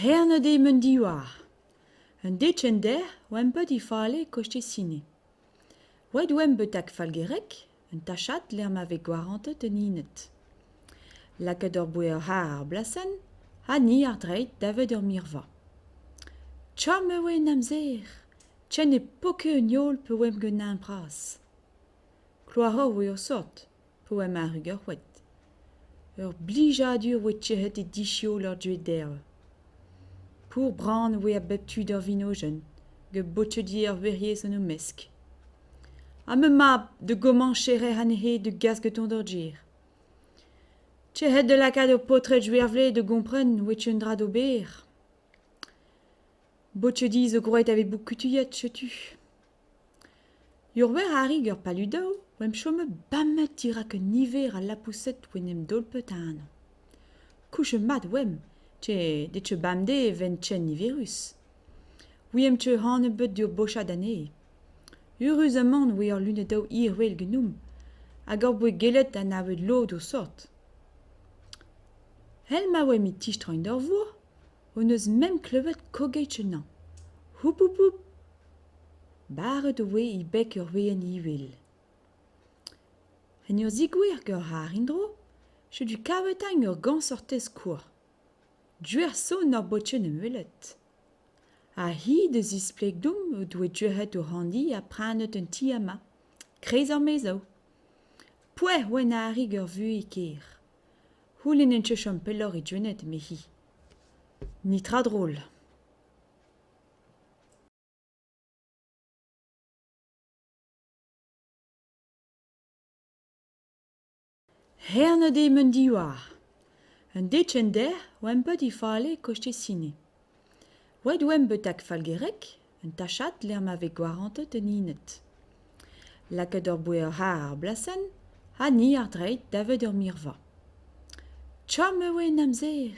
Herne de mun diwar. Un detchen der oemp bet i fale koste sine. Oet oemp betak falgerek, un tachat lec'h ma vez gwarantet un inet. Lakaet ur boe ur c'harr ar blasenn, ha ni ar dreid davet ur mirva. Chom e oa en amzer, chen e poke un youl pe oemp gant un bras. Kloaroc'h oa ur sort, pe oemp arru ur c'hoed. Ur blijadur oa tec'het e disheol ur deuet derv. Pour bran oa a bep tu d'ur vinojenn, gant botedier ar werc'hez en o mesk. Ha ma mab da gomañs cherer anezhe da gas gantañ d'ur gêr. Tec'het da lakaat ur paotred juervle da gompren oa un dra d'ober. Botedi zo gwraet aveit bout kutuilhet, setu. Ur wech arri ur paludoù oamp chomet bamet dirak un niver a lapoused oa en em dolpet anv. Kouchet mat oamp, te det bemdez e vent ken niverus. Ouiemp teu han ebet d'ur bochad anezhe. Eüruzamant oa ur lunedoù hirwel ganeomp hag hor boa gellet anavet lod o sort. Èl ma oamp e tistreiñ d'ur vourc'h hon eus memp klevet kogeit anezhañ. Houp houp houp ! Barret e oa e beg ur wezenn izel. En ur zegouezh ur c'harr en-dro, setu kavet-eñ ur gañsortez kozh. Duer-sonn hor boa en em welet. Ha hi da zispleg deomp o doa deuet o ranndi ha prenet un ti amañ, kreiz ar maezioù. Poent oant arri ur vuhez kêr. C'houlenn en chom pelloc'h e Gwened, eme-hi. Netra drol. Herne de mun diwar. Un detchen der oamp bet i fale koste sine. Oet oamp betak falgerek, un tachat lec'h ma vez gwarantet un inet. Lakaet ur boe ur c'harr ar blasenn, ha ni ar dreid davet ur mirva. Chom e oa en amzer,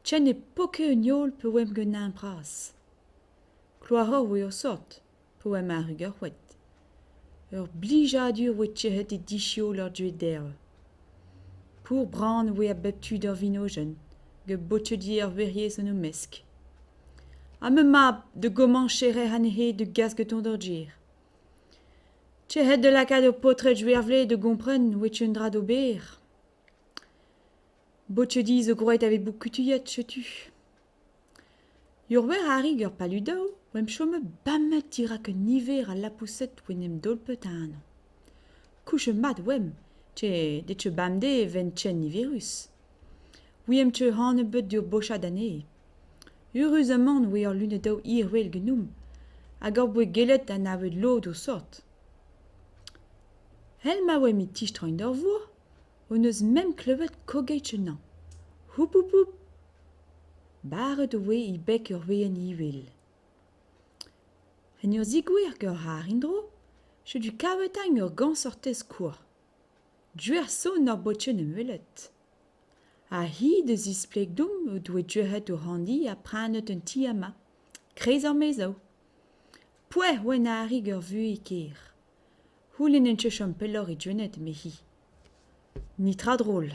chen e poke un youl pe oamp gant un bras. Kloaroc'h oa ur sort, pe oamp arru ur c'hoed. Ur blijadur oa tec'het e disheol ur deuet derv. Pour bran oa a bep tu d'ur vinojenn, gant botedier ar werc'hez en o mesk. Ha ma mab da gomañs cherer anezhe da gas gantañ d'ur gêr. Tec'het da lakaat ur paotred juervle da gompren oa un dra d'ober. Botedi zo gwraet aveit bout kutuilhet, setu. Ur wech arri ur paludoù oamp chomet bamet dirak un niver a lapoused oa en em dolpet anv. Kouchet mat oamp, te det bemdez e vent ken niverus. Ouiemp teu han ebet d'ur bochad anezhe. Eüruzamant oa ur lunedoù hirwel ganeomp hag hor boa gellet anavet lod o sort. Èl ma oamp e tistreiñ d'ur vourc'h hon eus memp klevet kogeit anezhañ. Houp houp houp ! Barret e oa e beg ur wezenn izel. En ur zegouezh ur c'harr en-dro, setu kavet-eñ ur gañsortez kozh. Duer-sonn hor boa en em welet. Ha hi da zispleg deomp o doa deuet o ranndi ha prenet un ti amañ, kreiz ar maezioù. Poent oant arri ur vuhez kêr. C'houlenn en chom pelloc'h e Gwened, eme-hi. Netra drol.